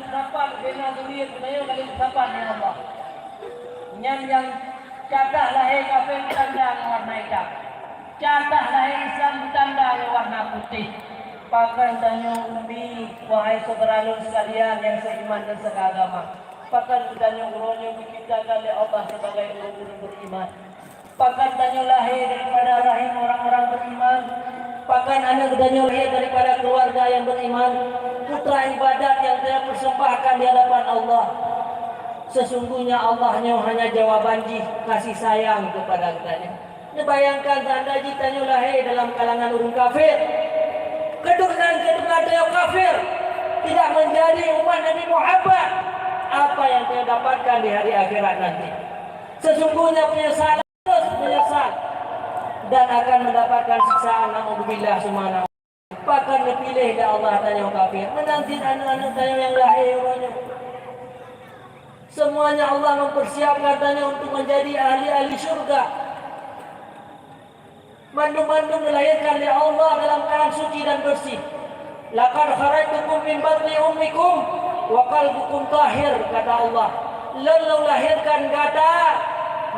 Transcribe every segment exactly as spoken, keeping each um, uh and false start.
Sapat bina zuriat geutanyoe ka lheueh sapat, ya Allah. Nyan nyang catat lahé kafé beutanda ngon warna itam. Catat lahé Islam beutanda ngon warna putéh. Pakon tanyoe umi, wahai syedara lôn sekalian nyang seiman dan seagama? Pakon tanyoe uroe nyoe diciptakan lé Allah sebagai ureuëng-ureuëng beriman? Pakon tanyoe lahé daripada rahim orang-orang beriman? Pakon aneuëk tanyoe lahé daripada keluarga nyang beriman? Putra ibadat nyang tanyoe persembahkan di hadapan Allah. Sesungguhnya Allah nyoe hanya jawaban jih kasih sayang kepada geutanyoe. Neubayangkan seandai jih tanyoe lahé dalam kalangan ureuëng kafir, keturunan-keturunan tanyoe kafir, tidak menjadi umat Nabi Muhammad, apa yang tanyoe dapatkan di hari akhirat nanti? Sesungguhnya penyesalan, terus menyesal, dan akan mendapatkan siksaan, naudzubillah summa naudzubillah. Pakon neupiléh lé Allah tanyoe kafé, meunan cit aneuëk-aneuëk tanyoe nyang lahé uroe nyoe. Semuanya Allah mempersiapkan tanyoe untuk menjadi ahli-ahli syurga. Mandum-mandum dilahirkan lé Allah dalam keadaan suci dan bersih. "Laqad kharajtukum min batni ummikum wa qalbukum tahir," kata Allah. "Lôn, lôn lahirkan gata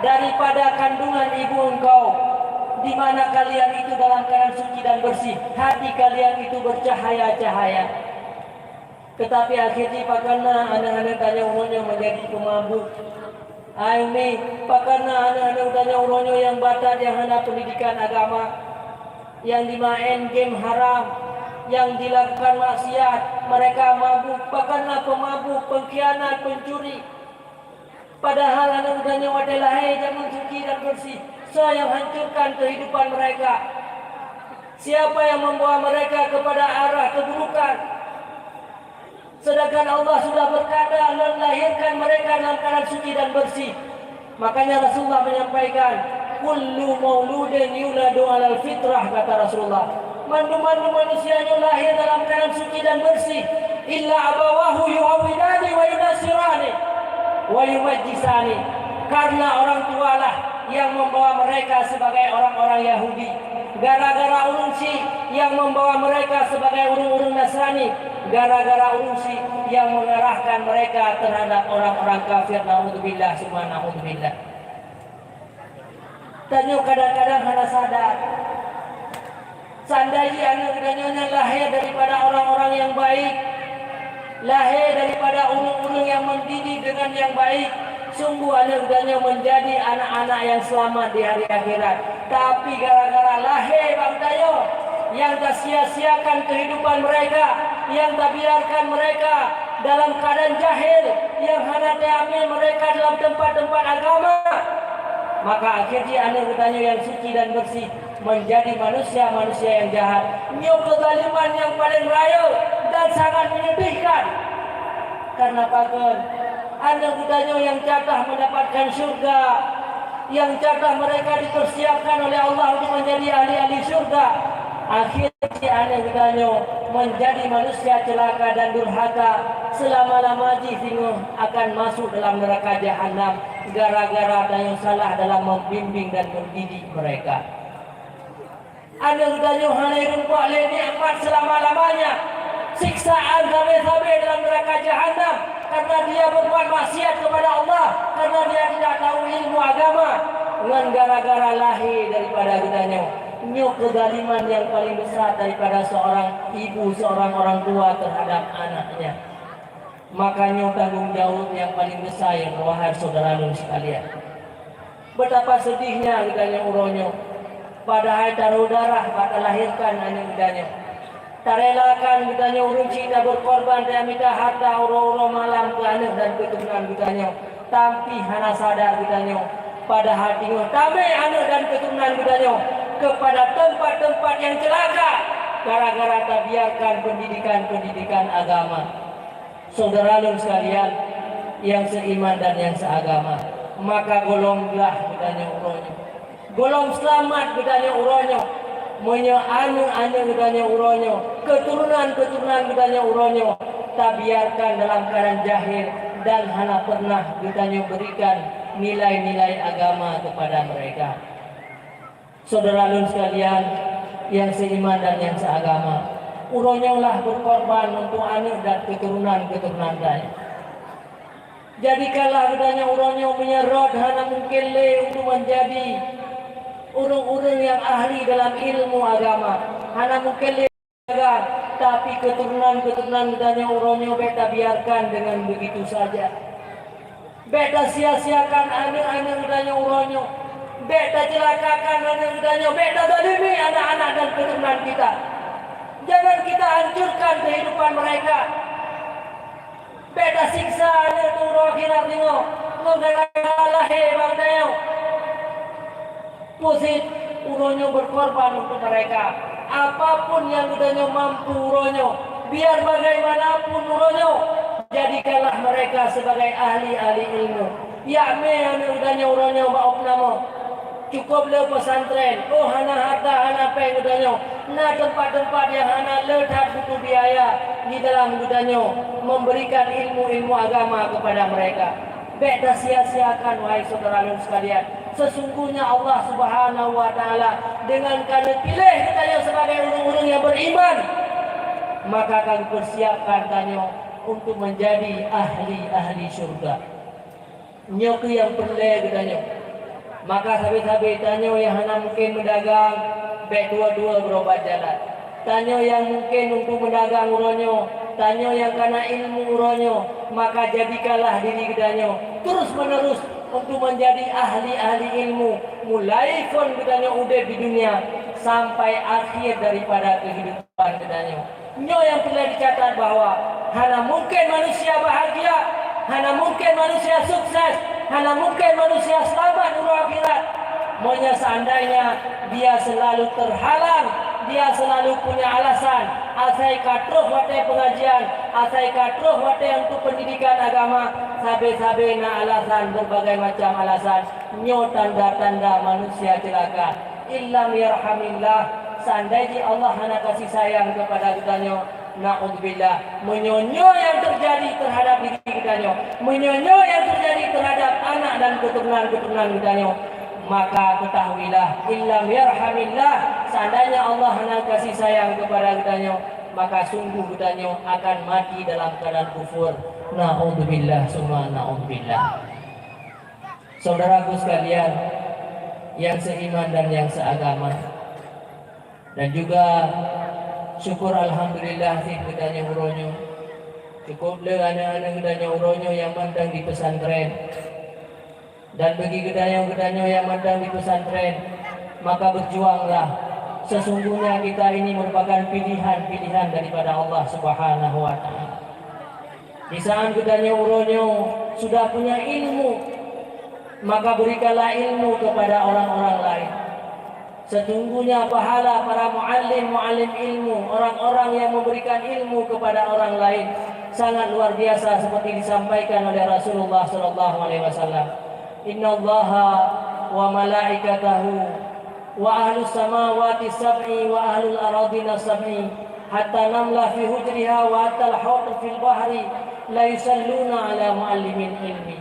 daripada kandungan ibu engkau, di mana kalian itu dalam keadaan suci dan bersih, hati kalian itu bercahaya-cahaya." Tetapi akhirnya pakon na aneuëk-aneuëk tanyoe uroe nyoe menjadi pemabuk. Hai umi, pakon na aneuëk-aneuëk tanyoe uroe nyoe nyang batat, nyang hana pendidikan agama, nyang jimaén game haram, nyang jilakukan maksiat, mereka mabuk, pakon na pemabuk, pengkhianat, pencuri. Padahal aneuëk geutanyoe watée lahé jameun suci dan bersih. Soe nyang hancurkan kehidupan mereka? Siapa yang membawa mereka kepada arah keburukan? Sedangkan Allah sudah berkata, "Lôn lahirkan mereka dalam keadaan suci dan bersih." Makanya Rasulullah menyampaikan, "Kullu mauludin yuladu alal fitrah," kata Rasulullah. Mandum-mandum manusia nyoe lahé dalam keadaan suci dan bersih, illa abawahu yuhawidani wa yunasirani wa yumajjisani. Karena orang tualah yang membawa mereka sebagai orang-orang Yahudi. Gara-gara ureuëng syiek yang membawa mereka sebagai ureuëng-ureuëng Nasrani. Gara-gara ureuëng syiek yang mengarahkan mereka terhadap orang-orang kafir. Naudzubillah summa naudzubillah. Tanyoe kadang-kadang hana sadar. Seandai jih aneuëk geutanyoe nyan lahé daripada orang-orang nyang baik, lahé daripada ureuëng-ureuëng nyang mendidik dengan nyang baik, sungguh aneuëk geutanyoe menjadi anak-anak nyang seulamat di hari akhirat. Tapi gara-gara lahé bak geutanyoe, nyang tasia-siakan kehidupan mereka, nyang tabiarkan mereka dalam keadaan jahil, nyang hana taamé mereka dalam tempat-tempat agama, maka akhé jih aneuëk geutanyoe nyang suci dan bersih menjadi manusia-manusia nyang jahat. Nyoe keuzaliman nyang paleng rayeuk dan sangat menyedihkan. Karena pakon? Aneuëk geutanyoe nyang jatah mendapatkan syurga, nyang jatah mereka dipersiapkan oleh Allah untuk menjadi ahli-ahli syurga, akhé jih aneuëk geutanyoe menjadi manusia celaka dan durhaka, seulama-lama jih singoh akan masuk dalam neraka jahanam gara-gara tanyoe salah dalam membimbing dan mendidik mereka. Aneuëk geutanyoe hana lé nikmat seulama-lamanya, siksaan sabe-sabe dalam neraka jahanam karena dia berbuat maksiat kepada Allah, karena dia tidak tahu ilmu agama, ngon gara-gara lahé daripada geutanyoe. Nyoe keuzaliman nyang paleng besar daripada seorang ibu, seorang orang tua terhadap anaknya. Maka nyoe tanggong jaweueb nyang paleng besar, wahai syedara lôn sekalian. Betapa sedihnya geutanyoe uroe nyoe, padahai taroh darah bak talahérkan aneuëk geutanyoe. Tarelakan geutanyoe ureuëng cit tabeurkorban, tamita harta uroe-uroe malam keu aneuëk dan keuturonan geutanyoe, tapi hana sadar geutanyoe, padahai teungoh tamé aneuëk dan keuturonan geutanyoe keupada teumpat-teumpat nyang ceulaka gara-gara tabiarkan peundidikan-peundidikan agama. Syedara lôn sekalian nyang seiman dan nyang seagama, maka gohlom glah geutanyoe uroe nyoe. Gohlom seulamat geutanyoe uroe nyoe, meunyoe aneuëk-aneuëk geutanyoe uroe nyoe, keuturonan-keuturonan geutanyoe uroe nyoe tabiarkan dalam keuadaan jahil dan hana peureunah geutanyoe beurikan nilai-nilai agama keupada meureka. Syedara lôn sekalian nyang seiman dan nyang seagama, Uroe nyoe lah berkorban untuk aneuk dan keturunan-keturunan tanyoe. Jadikanlah geutanyoe uroe nyoe meunyoe rot hana mungken lé untuk menjadi ureuëng-ureuëng nyang ahli dalam ilmu agama. Hana mungken lé dagang, tapi keturunan-keturunan geutanyoe uroe nyoe bék tabiarkan dengan begitu saja. Bék tasia-siakan aneuk-aneuk geutanyoe uroe nyoe. Bék taceulakakan aneuk geutanyoe. Bék tazalimi anak-anak dan keturunan kita. Jangan kita hancurkan kehidupan mereka. Bék tasiksa aneuk teuh uroe akhirat nyoe, ngon gara-gara lahé bak geutanyoe. Pusat uroe nyoe berkorban untuk mereka. Apapun yang geutanyoe mampu uroe nyoe, biar bagaimanapun uroe nyoe, jadikanlah mereka sebagai ahli-ahli ilmu. Yak mé aneuk geutanyoe uroe nyoe bak opname. Cukup le pesantren, oh hana harta, hana péng geutanyoe. Na tempat-tempat yang hana le that butuh biaya di dalam geutanyoe memberikan ilmu-ilmu agama kepada mereka. Bék tasia-siakan, wahai syedara lôn sekalian. Sesungguhnya Allah Subhanahu wa Ta'ala dengan ka neupiléh geutanyoe sebagai ureuëng-ureuëng nyang beriman, maka ka geupersiapkan tanyoe untuk menjadi ahli-ahli syurga. Nyoe keuh nyang peureulée geutanyoe. Maka sabe-sabe tanyoe nyang hana mungken meudagang, bék dua-dua beurobat jalan. Tanyoe nyang mungken untuk meudagang uroe nyoe, tanyoe nyang kana ilmu uroe nyoe, maka jadikanlah diri geutanyoe terus-menerus untuk menjadi ahli-ahli ilmu, mulai phon geutanyoe udeb di dunia sampai akhir daripada kehidupan geutanyoe. Nyoe nyang peureulée dicatat bahwa hana mungken manusia bahagia, hana mungken manusia sukses, hana mungken manusia seulamat uroe akhirat, meunyoe seandainya dia selalu terhalang, dia selalu punya alasan, asai ka troh watée pengajian, asai ka troh watée untuk pendidikan agama, sabe-sabe na alasan, berbagai macam alasan. Nyoe tanda-tanda manusia ceulaka. Illam yarhamillah, seandai jih Allah hana kasih sayang kepada geutanyoe, naudzubillah. Meunyoe nyoe nyang terjadi terhadap diri geutanyoe, meunyoe nyoe nyang terjadi terhadap anak dan keturunan-keturunan geutanyoe, maka ketahuilah, illam yarhamillah, seandainya Allah hana kasih sayang kepada geutanyoe, maka sungguh geutanyoe akan mati dalam keadaan kufur. Naudzubillah, summa naudzubillah. Saudaraku sekalian yang seiman dan yang seagama, dan juga syukur alhamdulillah cit geutanyoe uroe nyoe. Cukup le aneuk-aneuk geutanyoe uroe nyoe nyang mantong di pesantren. Dan bagi geutanyoe-geutanyoe nyang mantong di pesantren, maka berjuanglah. Sesungguhnya kita ini merupakan pilihan-pilihan daripada Allah Subhanahu wa Ta'ala. Di saat geutanyoe uroe nyoe sudah punya ilmu, maka berikanlah ilmu kepada orang-orang lain. Sesungguhnya pahala para muallim-muallim ilmu, orang-orang yang memberikan ilmu kepada orang lain, sangat luar biasa seperti disampaikan oleh Rasulullah sallallahu alaihi wasallam. Innallaha wa malaikatahu wa ahlus samawati sab'i wa ahlul aradina sab'i hatta namla fi hujriha wa hatta al-hut fil bahri la yusalluna ala muallimil ilmi.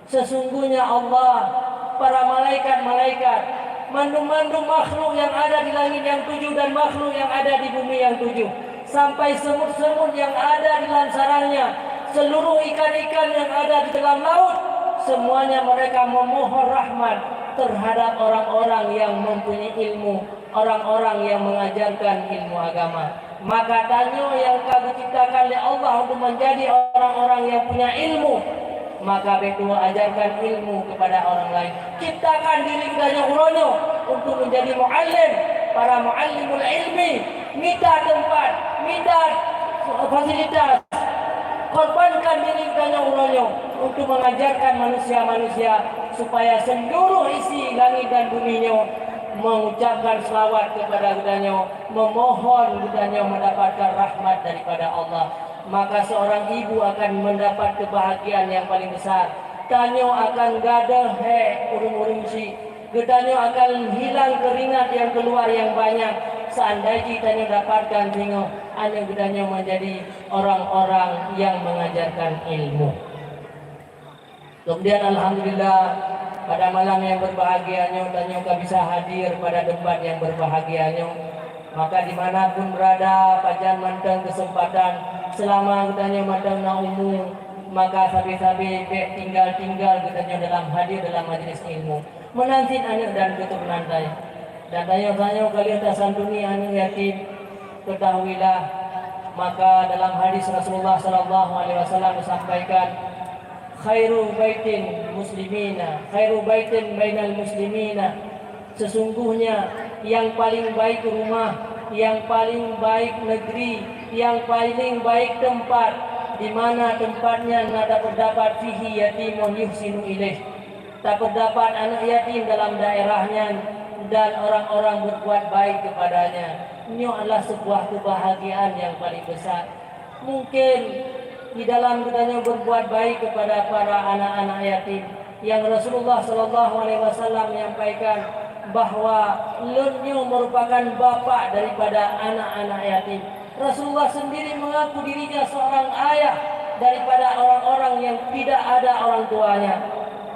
Sesungguhnya Allah, para malaikat-malaikat, mandum-mandum makhluk yang ada di langit yang tujuh dan makhluk yang ada di bumi yang tujuh, sampai semut-semut yang ada di dalam sarangnya, seluruh ikan-ikan yang ada di dalam laut, semuanya mereka memohon rahmat terhadap orang-orang yang mempunyai ilmu, orang-orang yang mengajarkan ilmu agama. Maka tanyoe nyang ka geuciptakan lé Allah untuk menjadi orang-orang yang punya ilmu, maka bék tuwoe ajarkan ilmu kepada orang lain. Ciptakan diri geutanyoe uroe nyoe untuk menjadi muallim, para muallimul ilmi, mita tempat, mita fasilitas, korbankan diri geutanyoe uroe nyoe untuk mengajarkan manusia-manusia supaya seluruh isi langit dan bumi nyoe mengucapkan selawat kepada geutanyoe, memohon geutanyoe mendapatkan rahmat daripada Allah. Maka seorang ibu akan mendapat kebahagiaan yang paling besar. Tanyoe akan gadôh hék ureuëng-ureuëng syiek. Geutanyoe akan hilang keringat yang keluar yang banyak seandai jih tanyoe dapatkan singoh aneuk geutanyoe menjadi orang-orang yang mengajarkan ilmu. Kemudian alhamdulillah, pada malam yang berbahagia nyoe tanyoe ka bisa hadir pada tempat yang berbahagia nyoe. Maka dimanapun berada, pajan mantong kesempatan, selama geutanyoe mantong na umu, maka sabe-sabe bék tinggal-tinggal geutanyoe dalam hadir dalam majlis ilmu. Meunan cit aneuk dan keuturonan tanyoe. Dan tanyoe-tanyoe ka lheueh tasantuni aneuk yatim, ketahuilah, maka dalam hadis Rasulullah sallallahu alaihi wasallam disampaikan, "Khairu baitin muslimina, khairu baitin bainal muslimina." Sesungguhnya yang paling baik rumah, yang paling baik negeri, yang paling baik tempat, di mana tempatnya na terdapat fihi yatimun yuhsinu ilaih. Terdapat anak yatim dalam daerah nyan dan orang-orang berbuat baik kepadanya. Nyoe adalah sebuah kebahagiaan yang paling besar. Mungkin di dalam geutanyoe berbuat baik kepada para anak-anak yatim, yang Rasulullah sallallahu alaihi wasallam menyampaikan bahwa lôn nyoe merupakan bapak daripada anak-anak yatim. Rasulullah sendiri mengaku dirinya seorang ayah daripada orang-orang yang tidak ada orang tuanya.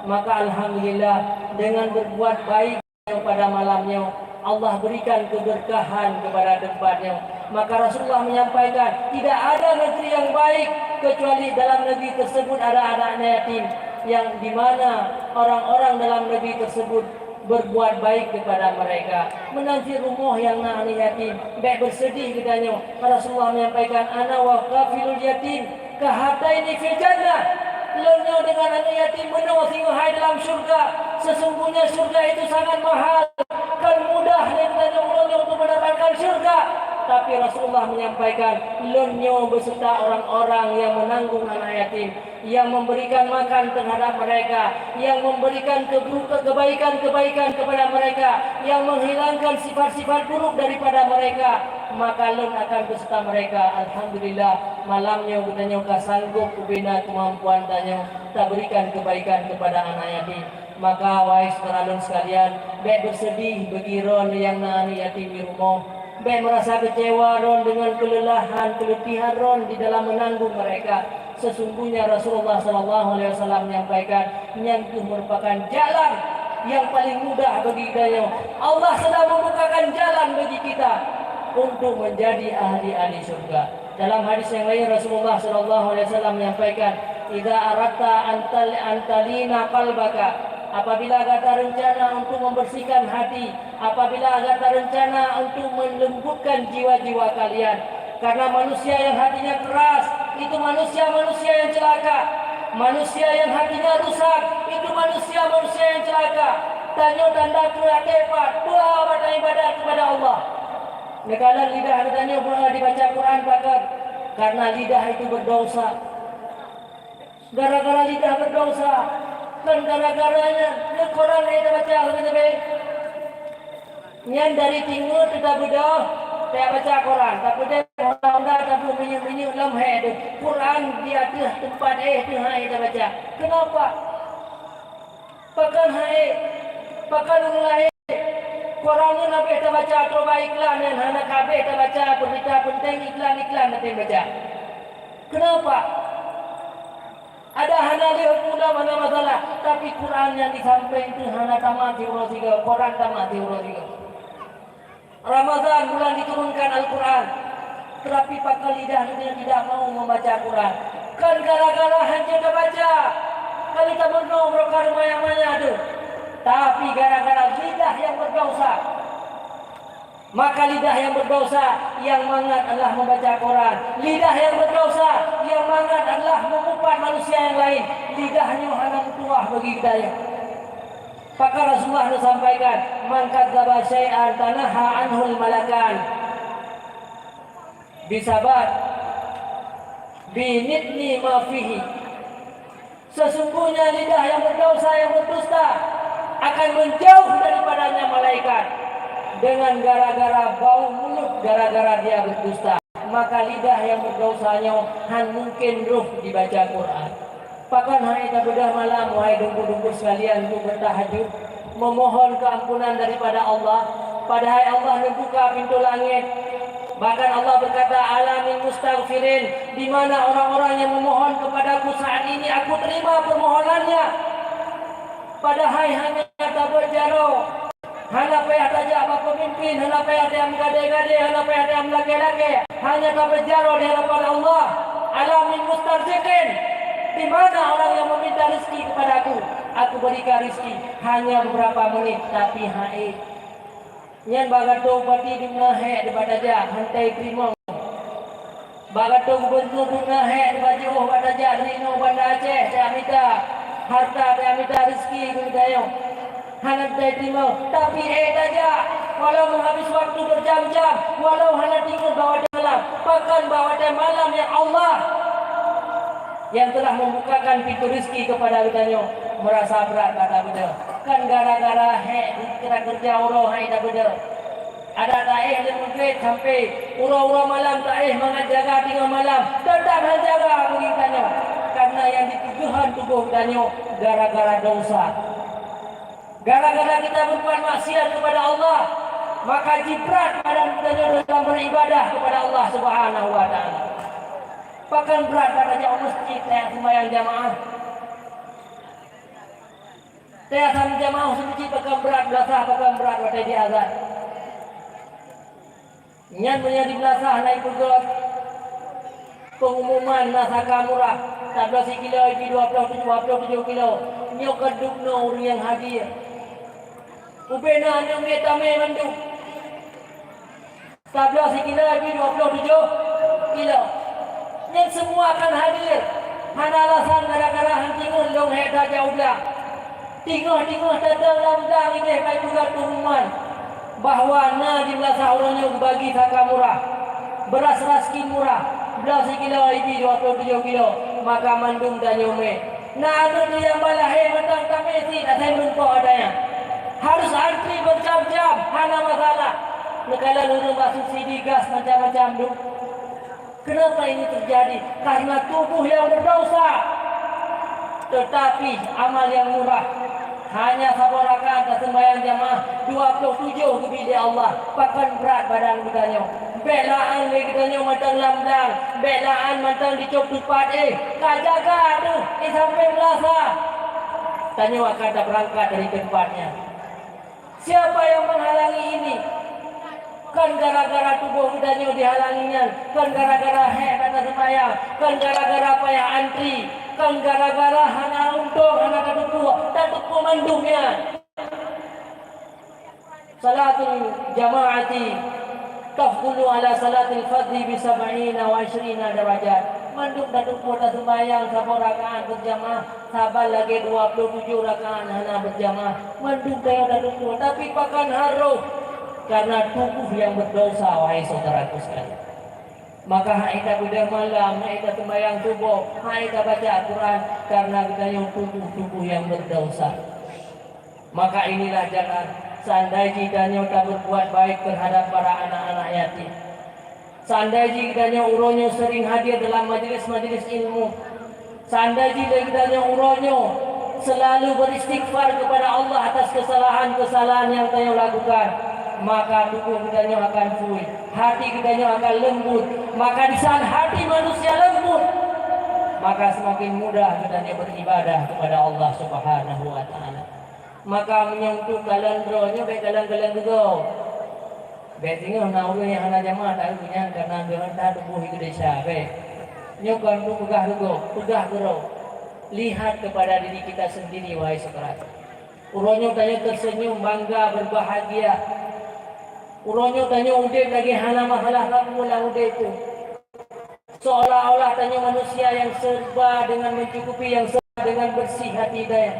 Maka alhamdulillah, dengan berbuat baik pada malam nyoe, Allah berikan keberkahan kepada tempat nyoe. Maka Rasulullah menyampaikan, tidak ada negeri yang baik kecuali dalam negeri tersebut ada anak yatim, yang di mana orang-orang dalam negeri tersebut berbuat baik kepada mereka. Meunan cit rumoh nyang na aneuk yatim, bék bersedih geutanyoe. Rasulullah menyampaikan, "Ana wa kafilul yatim kahataini fil jannah." Lôn nyoe dengan aneuk yatim meunoe singoh hai dalam syurga. Sesungguhnya syurga itu sangat mahal. Kan mudah lé geutanyoe ulôn nyoe untuk mendapatkan syurga. Tapi Rasulullah menyampaikan, lôn nyoe beserta orang-orang yang menanggung anak yatim, yang memberikan makan terhadap mereka, yang memberikan kebu-, kebaikan-kebaikan kepada mereka, yang menghilangkan sifat-sifat buruk daripada mereka, maka lôn akan beserta mereka. Alhamdulillah, malam nyoe geutanyoe ka sanggob ubena kemampuan tanyoe taberikan kebaikan kepada anak yatim. Maka, wahai syedara lôn sekalian, bék bersedih bagi droen nyang na aneuk yatim di rumoh. Bék merasa kecewa droen dengan kelelahan, keletihan droen di dalam menanggung mereka. Sesungguhnya Rasulullah sallallahu alaihi wasallam menyampaikan, nyan kheueh merupakan jalan yang paling mudah bagi geutanyoe. Allah sedang membukakan jalan bagi kita untuk menjadi ahli-ahli syurga. Dalam hadis yang lain, Rasulullah sallallahu alaihi wasallam menyampaikan, "Idza aradta an tal-, an talina qalbaka," apabila gata rencana untuk membersihkan hati, apabila gata rencana untuk melembutkan jiwa-jiwa kalian. Karena manusia yang hatinya keras, itu manusia-manusia yang celaka. Manusia yang hatinya rusak, itu manusia-manusia yang celaka. Tanyoe tanda keu até pat, peue awak ibadat kepada Allah. Neukalon lidah geutanyoe beureuha dibaca Quran pakon? Karena lidah itu berdosa. Gara-gara lidah berdosa, kan gara-gara nyan, nyan Quran lé tabaca lagèe nyan. Nyan dari tingoe teuka beudôh, tabaca Quran, tapeudeh honda-honda, tapeue minyeuk-minyeuk lom hék deuh. Quran di ateueh teumpat éh teuh hana tabaca. Kenapa? Pakon hana éh? Pakon ureueng laén? Quran nyan habéh tabaca ateueh bak iklan nyan hana ka habéh tabaca, beurita peunteng iklan-iklan na teubaca. Kenapa? Ada hana lé huköm, hana masalah, tapi Quran nyang di sampéng teuh hana tamat siuroe sigoe, Quran tamat siuroe sigoe. Ramadhan bulan diturunkan Al-Quran, tetapi pakon lidah dunia tidak mau membaca Quran. Kan gara-gara hanjeuet tabaca, kali tameurunoe barokah manyang-manyang deuh. Tapi gara-gara lidah yang berdosa. Maka lidah yang berdosa yang mangat adalah membaca Quran. Lidah yang berdosa yang mangat adalah mengupat manusia yang lain. Lidah nyoe hana meutuwah bagi geutanyoe. Pakon Rasulullah neusampaikan, "Man kadzdzaba syai'an tanaha anhul malakan." Bisabat, binitni ma fihi. Sesungguhnya lidah yang berdosa, yang berdusta, akan menjauh daripadanya malaikat. Dengan gara-gara bau mulut, gara-gara dia berdusta, maka lidah yang berdosa nyoe han mungkin roh dibaca Quran. Pakon hai tabeudôh malam, wahai teungku-teungku sekalian, untuk bertahajud, memohon keampunan daripada Allah, padahai Allah neubuka pintoe langét. Bahkan Allah berkata, "Ala min mustaghfirin," di mana orang-orang yang memohon kepada-Ku saat ini, Aku terima permohonannya. Padahai hanya tabeuet jaroe. Hana payah tajak bak peumimpin, hana payah tajak meugadée-gadée, hana payah tajak meulakée-lakée. Hanya tapeujaroe di hadapan Allah. Ala min mustarziqin. Di mana orang yang meminta rezeki kepada Aku? Aku berikan rezeki. Hanya beberapa menit, tapi haék. Nyan bak gatoe bupati dum na hék di bak tajak, hana teurimong. Bak gatoe gubunur dum na hék di bak jiôh bak tajak, di inoe Banda Aceh, tajak mita harta, tajak mita rezeki keu geutanyoe. Hana teurimong, tapi ék tajak, walau meuhabis waktu berjam-jam, walau hana tingat bak watée malam, bahkan bak watée malam nyang Allah yang telah membukakan pintu rezeki kepada geutanyoe, meurasa brat bak tabeudôh. Kan gara-gara hék, kita kerja uroe hai tabeudôh. Ada taéh lé meugreb sampai uroe-uroe malam taéh mangat jaga teungoh malam, teutap hana jaga bagi geutanyoe. Karena yang ditujuhan tuboh geutanyoe gara-gara dosa. Gara-gara kita berbuat maksiat kepada Allah, maka jibrat badan geutanyoe dalam beribadah kepada Allah Subhanahu wa Ta'ala. Pakon brat bak tajak u masjid tajak seumayang jamaah. Tajak seumayang jamaah u masjid pakon brat, beulasah pakon brat watée jiazan. Nyan meunyoe di beulasah na ipeugét peungumuman na saka murah, tabloe sikilo ibi dua ploh tujoh, dua ploh tujoh kilo. Nyoe ka dub noe ureuëng nyang hadir. Ubé na aneuk miet tamé mandum. Tabloe sikilo ibi dua ploh tujoh kilo. Nyan semua akan hadir. Hana alasan gara-gara han tingoh lôn hék tajak u blang. Tingoh-tingoh tateueng lam blang idéh ka ipeugét peungumuman bahwa na di beulasah uroe nyoe geubagi saka murah, beuras raskin murah, bloe sikilo ibi dua ploh tujoh kilo, maka mandum tanyoe mé. Na aneuk nyang ba lahé mantong tamé cit asai meurumpok ata nyan. Harus antri berjam-jam, hana masalah. Neukalon ureuëng bak subsidi gas macam-macam dum. Kenapa ini terjadi? Karena tubuh yang berdosa. Tetapi amal yang murah, hanya saboh rakaat taseumayang jamaah dua ploh tujoh geubri lé Allah. Pakon brat badan geutanyoe. Bék laan lé geutanyoe mantong lam blang, bék laan mantong dicok tupat, eh, ka jaga tu, eh, sampai beulasah. Tanyoe akan tabeurangkat dari teumpat nyan. Siapa yang menghalangi ini? Kan gara-gara tuboh geutanyoe dihalangi nyan, kan gara-gara hék bak taseumayang, kan gara-gara payah antri, kan gara-gara hana untông, hana tateupeue, tateupeue mandum nyan. Salatul jama'ati tafdhulu ala salatil fardhi bi sab'ina wa 'ishrina darajat. Mandum tateupeue taseumayang saboh rakaat beujamaah saban lagée dua ploh tujoh rakaat hana beujamaah. Mandum tanyoe tateupeue, tapi pakon harôh? Karena tubuh yang berdosa, wahai saudaraku sekalian. Maka hai tabeudôh malam, hai taseumayang suboh, hai tabaca Al-Quran, karena geutanyoe tubuh-tubuh yang berdosa. Maka inilah jalan, seandai jih tanyoe taberbuat baik terhadap para anak-anak yatim. Seandai jih geutanyoe uroe nyoe sering hadir dalam majelis-majelis ilmu, seandai jih lé geutanyoe uroe nyoe selalu beristighfar kepada Allah atas kesalahan-kesalahan yang tanyoe lakukan, maka tubuh geutanyoe akan pui, hati geutanyoe akan lembut. Maka di saat hati manusia lembut, maka semakin mudah geutanyoe beribadah kepada Allah Subhanahu wa Ta'ala. Maka meunyoe untuk kalon droe nyoe bék kalon-kalon geugoe. Bék singoh na ureuëng nyang hana jamah taeu nyan, karena geuhantar tuboh keu desya, bék. Nyoe kon untuk peugah geugoe, peugah keudroe. Lihat kepada diri kita sendiri, wahai saudara. Uroe nyoe tanyoe tersenyum, bangga, berbahagia. Uroe nyoe tanyoe udeb lagée hana masalah sapeue lam udeb tu. Seolah-olah tanyoe manusia yang serba dengan mencukupi, yang serba dengan bersih hati daya.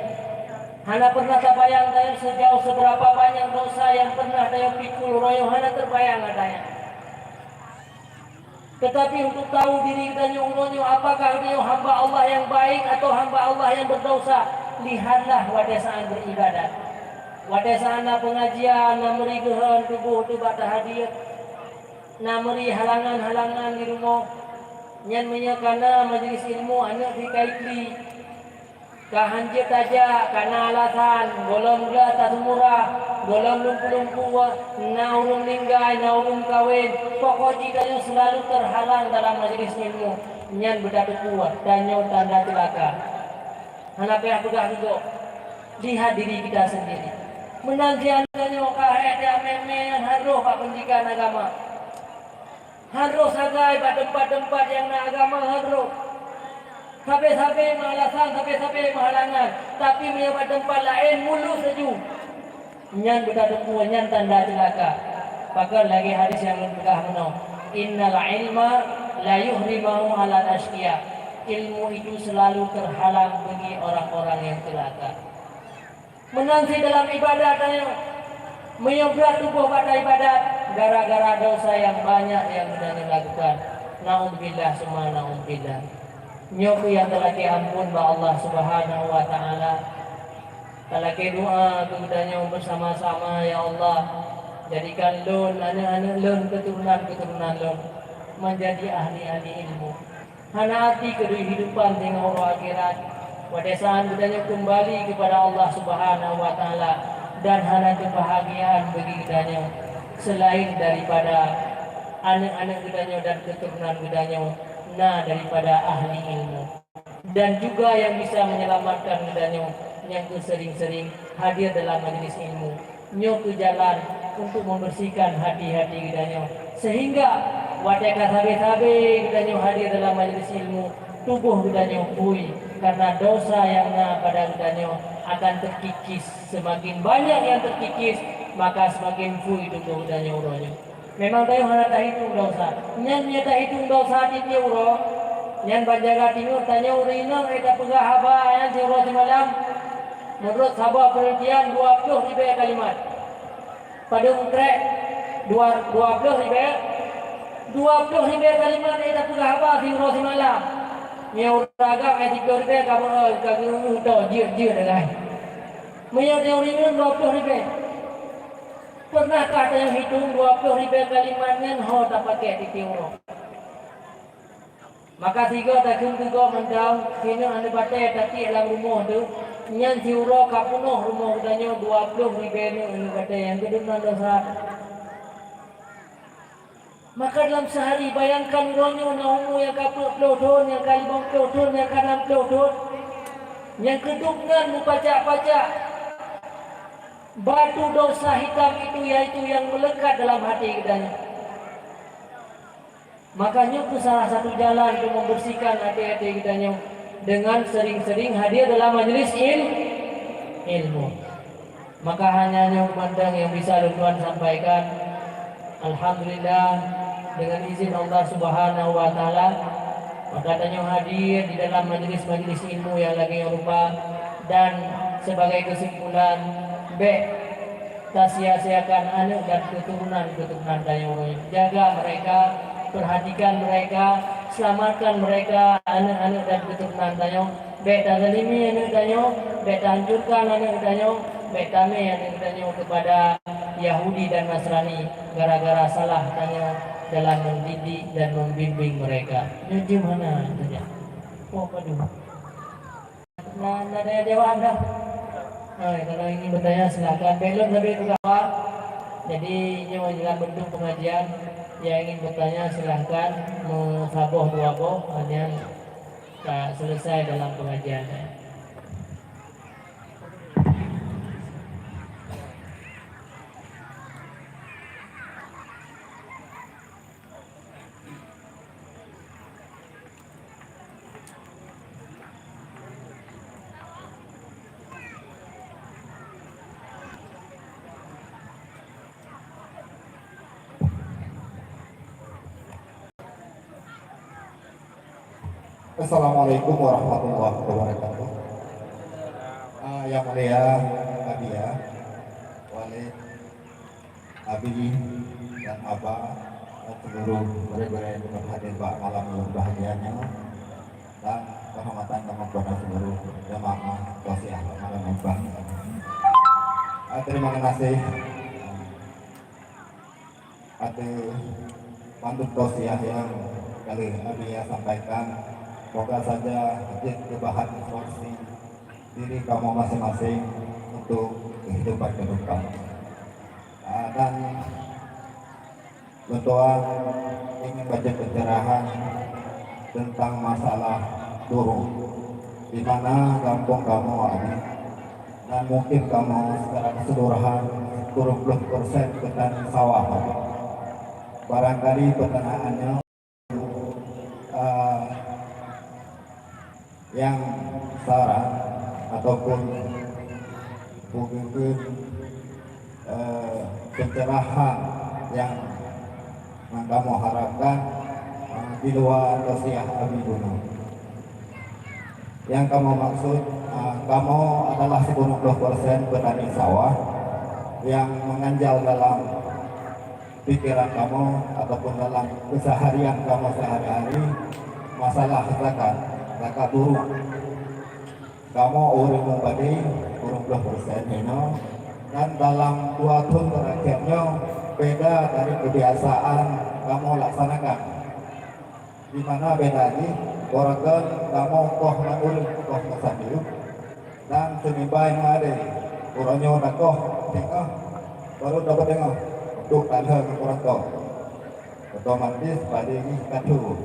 Hana pernah tabayang tanyoe sejauh seberapa banyak dosa yang pernah tanyoe pikul, uroe nyoe hana terbayang ata nyan. Tetapi untuk tahu diri geutanyoe uroe nyoe, apakah geutanyoe hamba Allah yang baik atau hamba Allah yang berdosa, lihatlah watée saat beribadat. Watée saat na pengajian, na meuri geuhon tuboh teuh bak tahajud, na meuri halangan-halangan di rumoh. Nyan meunyoe ka na majelis ilmu, aneuk pih ka ikli. Ka hanjeuet tajak, ka na alasan, gohlom gleh taseumura, gohlom lumpu-lumpu, na ureuëng meuninggai, na ureuëng kawen, pokok jih tanyoe seulalu teuhalang dalam majelis ilmu. Nyan beutateupeue tanyoe tanda ceulaka. Hana payah peugah geugoe. Lihat diri kita sendiri. Meunan sinan tanyoe ka hai-hai mé-mé nyan harôh bak peundidikan agama. Harôh sagai bak teumpat-teumpat nyang na agama harôh. Sabe-sabe meualasan, sabe-sabe meuhalangan, tapi meunyoe bak teumpat laén mulus laju, nyan beutateupue nyan tanda ceulaka. Pakon lagée hadis nyang lôn peugah meunoe, "Innal ilma la yuhrimahu 'alal asyqiya." Ilmu itu selalu terhalang bagi orang-orang yang celaka. Meunan cit dalam ibadat tanyoe. Meunyoe brat tuboh bak ibadat gara-gara dosa nyang banyak nyang geutanyoe lakukan. Naudzubillah summa naudzubillah. Nyoe keuh nyang talakée amphon bak Allah Subhanahu wa Taala. Talakée doa keu geutanyoe beusama-sama, "Ya Allah, jadikan lôn, aneuëk-aneuëk lôn, keuturonan-keuturonan lôn meunjadi ahli-ahli ilmu." Hana arti kehidupan singoh uroe akhirat, watée saat geutanyoe keumbali keupada Allah Subhanahu wa Taala, dan hana keubahgiaan bagi geutanyoe seulaén daripada aneuëk-aneuëk geutanyoe dan keuturonan geutanyoe na daripada ahli ilmu, dan juga nyang bisa menyelamatkan geutanyoe nyang keu sering-sering hadir dalam majlis ilmu. Nyoe keuh jalan untuk membersihkan hati-hati geutanyoe, sehingga watée ka sabe-sabe geutanyoe hadir dalam majlis ilmu, tuboh geutanyoe phui, karena dosa nyang na pada geutanyoe akan terkikis. Semakin banyak nyang terkikis, maka semakin phui tuboh geutanyoe uroe nyoe. Memang tanyoe hana tahitung dosa. Nyan nyang tahitung dosa tieb-tieb uroe, nyan ban jaga tingoh tanyoe ureuëng inong, eh, tapeugah haba nyan siuroe simalam. Meunurot saboh peunelitian, dua ploh ribée kalimat. Padum trek dua, dua ploh ribée, dua ploh ribée kalimat nyang tapeugah haba siuroe simalam. Meunyoe ureuëng agam nyang siploh ribée ka meu-, ka geuh to jeuet-jeuet agam. Meunyoe ureuëng inong dua ploh ribée. Peureunahkah tanyoe hitong dua ploh ribée kalimat nyan ho tapakék tieb-tieb uroe? Maka sigoe takheun keu gob mantong, sineuk aneuëk batée tatiek lam rumoh teuh, nyan siuroe ka peunoh rumoh geutanyoe dua ploh ribée neuk aneuëk batée nyang keudum nan dosa. Maka dalam seuhari, bayangkan uroe nyoe na umu nyang ka peuet ploh thon, nyang ka limong ploh thon, nyang ka nam ploh thon, nyang keudum nan meupacak-pacak batu dosa hitam itu, yaitu nyang meulekat dalam hati geutanyoe. Maka nyoe keuh salah satu jalan untuk membersihkan até-até geutanyoe dengan sering-sering hadir dalam majlis il-, ilmu. Maka hanya nyoe mantong nyang bisa lôn tuan sampaikan. Alhamdulillah, dengan izin Allah Subhanahu wa Taala, maka tanyoe hadir di dalam majlis-majlis ilmu nyang lagée nyoe rupa, dan sebagai kesimpulan, bék tasia-siakan aneuëk dan keuturonan-keuturonan tanyoe. Jaga mereka, perhatikan mereka, selamatkan mereka, aneuëk-aneuëk dan keuturonan tanyoe. Bék tazalimi aneuëk tanyoe, bék tahancurkan aneuëk tanyoe, bék tamé aneuëk tanyoe keupada Yahudi dan Nasrani gara-gara salah tanyoe dalam mendidik dan membimbing mereka. Nyoe jeuem hana saja. Oh, padu. Na, na ada jawab dah? Hai, kalau ingin bertanya, silakan. Belum sampai ke bawah. Jadi, nyoe dalam bentuk pengajian. Yang ingin bertanya, silakan. Meusaboh dua boh, kemudian tak selesai dalam pengajian. Assalamualaikum warahmatullahi wabarakatuh. Ah, yang mulia Abi, ya, Walid, Abi dan Aba, dan seluruh murid-murid yang hadir bak malam yang berbahagia nyoe, dan kehormatan kami kepada seluruh jamaah tausiah malam yang berbahagia. Ah, terima kasih. Ateueh mandum tausiah nyang ka lheueh Abi sampaikan, moga saja jeuet keu bahan instruksi diri kamoe maséng-maséng untuk keuhidupan ke depan. Ah, dan lôn tuan ingin baca pencerahan tentang masalah Duro, di mana gampông kamoe Abi. Dan mungkin kamoe secara keseluruhan sepuluh ploh persen petani sawah. Barangkali pertanyaan nyoe, eh, nyang saran ataupun bukon, eh, pencerahan nyang, nyang kamoe harapkan, eh, di luwa tausiah Abi bunoe. Nyang kamoe maksud, eh, kamoe adalah sikureueng ploh persen petani sawah nyang meuganjal dalam pikiran kamoe ataupun dalam keseharian kamoe sehari-hari masalah zakat, zakat buruk. Kamoe ureueng meupadé sikureueng ploh persen inoe, dan dalam dua thon terakhir nyoe beda dari kebiasaan kamoe laksanakan. Di mana beda jih, uroe nyoe kamoe koh ngon ureueng koh meusapeue, dan seunibai meuadé. Uroe nyoe takoh singoh, barô tapeudeungoe, duek talheueng ngon uroe nyoe. Otomatis padé jih ka tho.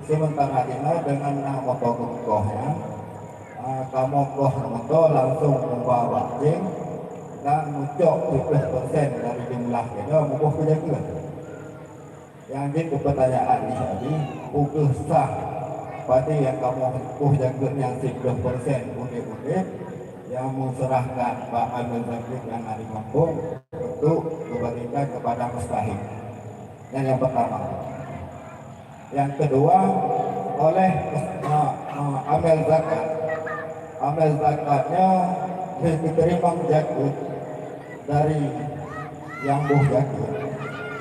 Sementara jinoe deungon na moto geukoh nyan, ah, kamoe koh moto langsung meuba bak bank dan meucok tujoh persen dari jumlah nyoe muboh keu jakeut. Nyang jeuet keu peutanyaan jih tadi, peu kheueh sah padé nyang kamoe boh jakeut nyan siplôh persen udeb-udeb nyang meuseurahkan bak amil zakat nyang na di gampông untuk geubagikan kepada mustahik. Nyan nyang peutama. Nyang keudua, oleh, eh, eh, amil zakat. Amil zakat nyoe lheueh geuteurimong jakeut dari nyang boh jakeut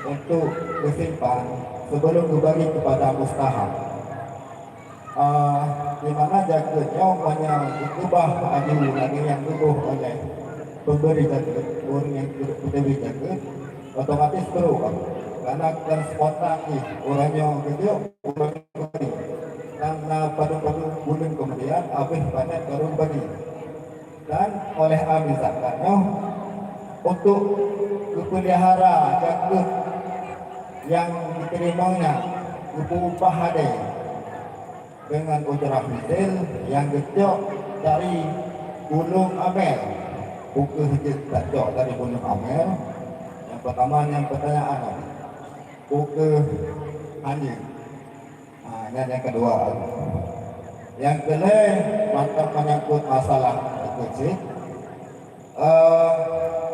untuk geusimpan sebelum geubagi kepada mustahak. Ah, di mana jakeut nyoe meunyoe geukeubah aju lagèe nyang geuboh oleh pemberi jakeut, ureueng nyang peuteubiet jakeut, otomatis trok. Karena kan spontan jih, uroe nyoe geujok, uroe nyoe geubagi. Dan na padum-padum buleuen keumudian, abéh panen baru bagi. Dan oleh amil zakat nyoe untuk geupeulihara jakeut nyang geuteurimong nyan geupeuupah adé deungon ujrah misil nyang geucok dari buleuen amil. Peu kheueh jeuet tacok dari buleuen amil? Nyang peutama nyan peutanyaan, peu kheueh hana? Ha, nyan nyang keudua. Nyang keulhèe, mantong menyangkut masalah deposit, eh,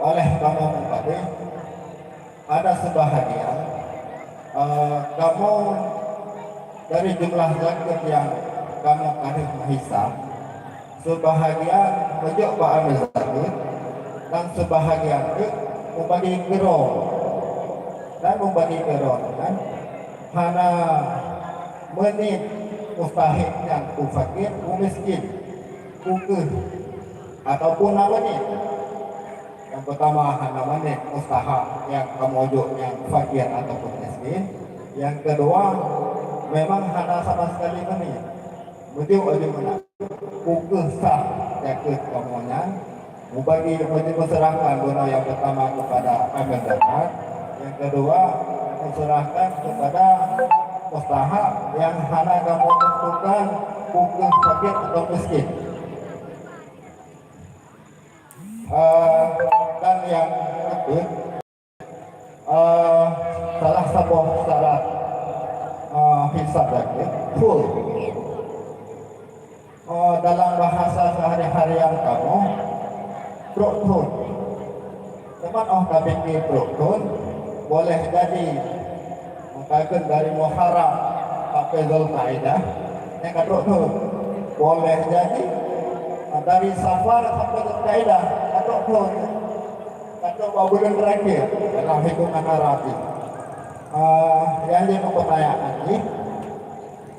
oleh kamoe meupadé, ada sebahagian, eh, kamoe dari jumlah zakat nyang kamoe ka deuh meuhisab, sebahagian meujok bak amil zakat dan sebahagian teuk meubagi keu droe. Dan meubagi keu droe nyan hana meuniet mustahik nyan, peu fakir, peu miskin, peu kheueh, ataupun na meuniet. Nyang peutama, hana meuniet mustahak nyang kamoe jok nyang fakir ataupun miskin. Nyang keudua, memang hana sama sekali meuniet. Meujok laju meunan, peu kheueh sah zakat kamoe nyan meubagi, meuseurahkan bunoe nyang peutama keupada amil zakat, nyang keudua meuseurahkan keupada mustahak nyang hana kamoe teuntukan peu kheueh fakir atau miskin. Eh, dan nyang keupeuet, eh, salah saboh syarat, eh, hisab zakat, full. Eh, dalam bahasa sehari-harian kamoe, trok thon. Teuma óh tapike trok thon, boleh jadi meukagen dari Muharram sampai Zulkaidah, nyan ka trok thon. Boleh jadi, eh, dari Safar sampai Zulkaidah, ka trok thon. Ka trok bak buleuen terakhir dalam hitungan Arab jih. Ah, nyang jadi pertanyaan jih,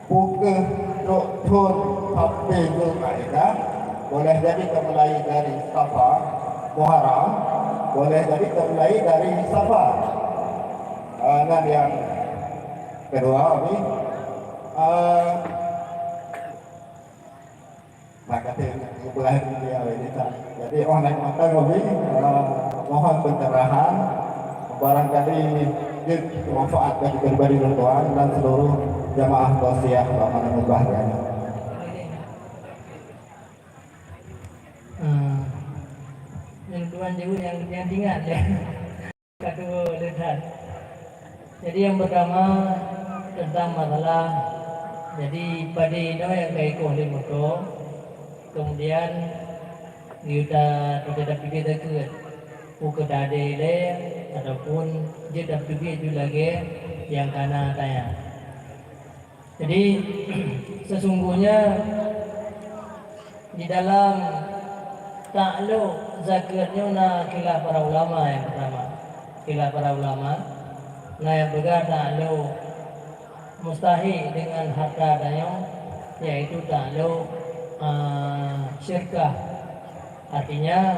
peu kheueh trok thon sampai Zulkaidah, boleh jadi dimulai dari Safar, Muharram, boleh jadi dimulai dari Safar. Ah, nyan nyang keudua, Abi. Ah, Nah, kata Ibrahim dia, dia tak. Jadi, oh, naik mata kami, eh, mohon pencerahan. Barangkali jeuet manfaat bagi pribadi tuan dan seluruh jamaah tausiah pada mubah. Eh, Jaweueb nyang, nyang ingat ya. Ka dua leutan. Jadi yang pertama tentang masalah, jadi padé inoe nyang ka ikoh lé moto, kemudian geuta, geuta tapike takeuet, peu keuh tadé lé ataupun jeuet tapike ju lagée nyang kana taya. Jadi sesungguhnya di dalam taklok zakeuet nyoe na khilaf para ulama. Yang pertama, khilaf para ulama, na nyang peugah taklok mustahik dengan harta tanyoe, yaitu taklok, ah, syirkah. Artinya,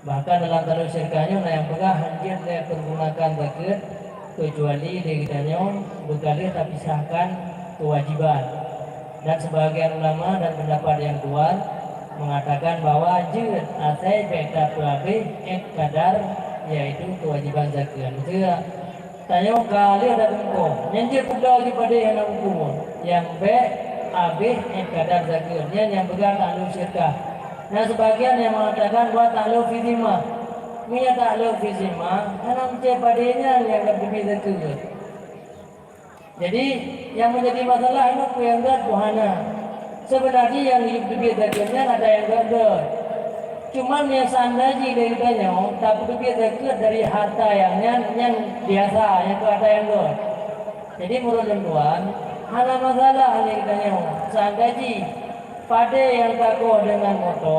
bahkan dalam taklok syirkah nyoe na nyang peugah hanjeuet lé pergunakan zakeuet kecuali lé geutanyoe beukaleuh tapisahkan kewajiban. Dan sebahagian ulama dan pendapat yang kuat mengatakan bahwa jeuet asai bék tapeuhabéh ék kadar, yaitu kewajiban zakeuet. Maksudnya, tanyoe ka lheueh tateumpo, nyan jeuet peugah lagi padé hana huköm, nyang bék habéh ék kadar zakeuet, nyan nyang peugah taklok syirkah. Na sebagian nyang mengatakan bahwa taklok fi zimmah. Meunyo taklok fi zimmah, hana meucé padé nyan nyang tapeubiet zakeuet. Jadi, nyang menjadi masalah nyoe peue nyang gét, peue hana. Sebenarnya nyang geuyue peubiet zakeuet nyan ada nyang gét-gét. Cuman nyang seandai jih lé geutanyoe tapeubiet zakeuet dari harta nyang nyan, nyan biasa, nyang keu harta nyang gét. Jadi, meunurot lôn tuan, hana masalah lé geutanyoe seandai jih padé nyang takoh deungon moto,